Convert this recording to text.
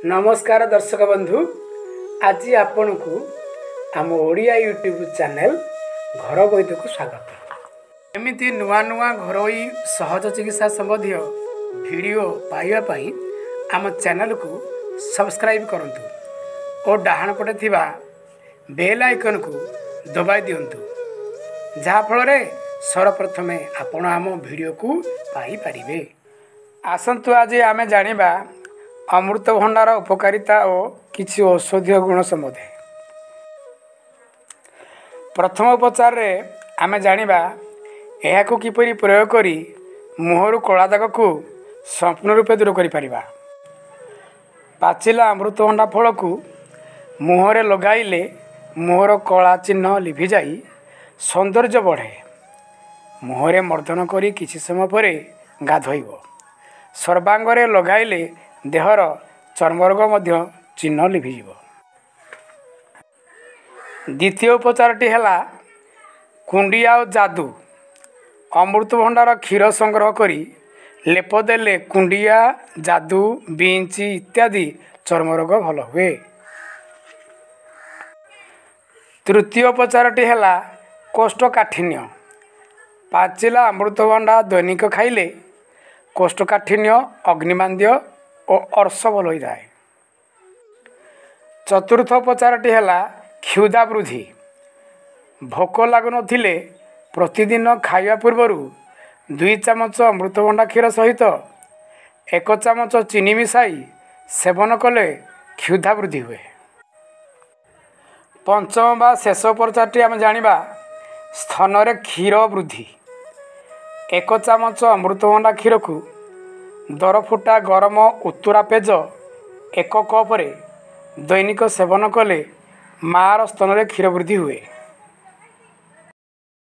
ନମସ୍କାର ଦର୍ଶକ ବନ୍ଧୁ, ଆଜି ଆପଣଙ୍କୁ ଆମ ଓଡ଼ିଆ ୟୁଟ୍ୟୁବ୍ ଚ୍ୟାନେଲ୍ ଘର ବୈଦକୁ ସ୍ୱାଗତ। ଏମିତି ନୂଆ ନୂଆ ଘରୋଇ ସହଜ ଚିକିତ୍ସା ସମ୍ବନ୍ଧୀୟ ଭିଡ଼ିଓ ପାଇବା ପାଇଁ ଆମ ଚ୍ୟାନେଲକୁ ସବସ୍କ୍ରାଇବ୍ କରନ୍ତୁ ଓ ଡାହାଣ ପଟେ ଥିବା ବେଲ୍ ଆଇକନ୍କୁ ଦବାଇ ଦିଅନ୍ତୁ, ଯାହାଫଳରେ ସର୍ବପ୍ରଥମେ ଆପଣ ଆମ ଭିଡ଼ିଓକୁ ପାଇପାରିବେ। ଆସନ୍ତୁ ଆଜି ଆମେ ଜାଣିବା ଅମୃତଭଣ୍ଡାର ଉପକାରିତା ଓ କିଛି ଔଷଧୀୟ ଗୁଣ ସମ୍ବନ୍ଧେ। ପ୍ରଥମ ଉପଚାରରେ ଆମେ ଜାଣିବା ଏହାକୁ କିପରି ପ୍ରୟୋଗ କରି ମୁହଁରୁ କଳା ଦାଗକୁ ସମ୍ପୂର୍ଣ୍ଣ ରୂପେ ଦୂର କରିପାରିବା। ପାଚିଲା ଅମୃତଭଣ୍ଡା ଫଳକୁ ମୁହଁରେ ଲଗାଇଲେ ମୁହଁର କଳା ଚିହ୍ନ ଲିଭିଯାଇ ସୌନ୍ଦର୍ଯ୍ୟ ବଢ଼େ। ମୁହଁରେ ମର୍ଦ୍ଦନ କରି କିଛି ସମୟ ପରେ ଗାଧୋଇବ। ସର୍ବାଙ୍ଗରେ ଲଗାଇଲେ ଦେହର ଚର୍ମରୋଗ ମଧ୍ୟ ଚିହ୍ନ ଲିଭିଯିବ। ଦ୍ୱିତୀୟ ଉପଚାରଟି ହେଲା କୁଣ୍ଡିଆ ଓ ଯାଦୁ। ଅମୃତଭଣ୍ଡାର କ୍ଷୀର ସଂଗ୍ରହ କରି ଲେପ ଦେଲେ କୁଣ୍ଡିଆ, ଯାଦୁ, ବିଞ୍ଚି ଇତ୍ୟାଦି ଚର୍ମରୋଗ ଭଲ ହୁଏ। ତୃତୀୟ ଉପଚାରଟି ହେଲା କୋଷ୍ଠକାଠିନ୍ୟ। ପାଚିଲା ଅମୃତଭଣ୍ଡା ଦୈନିକ ଖାଇଲେ କୋଷ୍ଠକାଠିନ୍ୟ, ଅଗ୍ନିମାନ୍ଦ୍ୟ ଓ ଅର୍ଶ ଭଲ ହୋଇଥାଏ। ଚତୁର୍ଥ ଉପଚାରଟି ହେଲା କ୍ଷୁଧା ବୃଦ୍ଧି। ଭୋକ ଲାଗୁନଥିଲେ ପ୍ରତିଦିନ ଖାଇବା ପୂର୍ବରୁ 2 ଚାମଚ ଅମୃତଭଣ୍ଡା କ୍ଷୀର ସହିତ 1 ଚାମଚ ଚିନି ମିଶାଇ ସେବନ କଲେ କ୍ଷୁଧା ବୃଦ୍ଧି ହୁଏ। ପଞ୍ଚମ ବା ଶେଷ ଉପଚାରଟି ଆମେ ଜାଣିବା ସ୍ତନରେ କ୍ଷୀର ବୃଦ୍ଧି। 1 ଚାମଚ ଅମୃତଭଣ୍ଡା କ୍ଷୀରକୁ ଦରଫୁଟା ଗରମ ଉତୁରା ପେଜ 1 କପରେ ଦୈନିକ ସେବନ କଲେ ମାଆର ସ୍ତନରେ କ୍ଷୀର ବୃଦ୍ଧି ହୁଏ।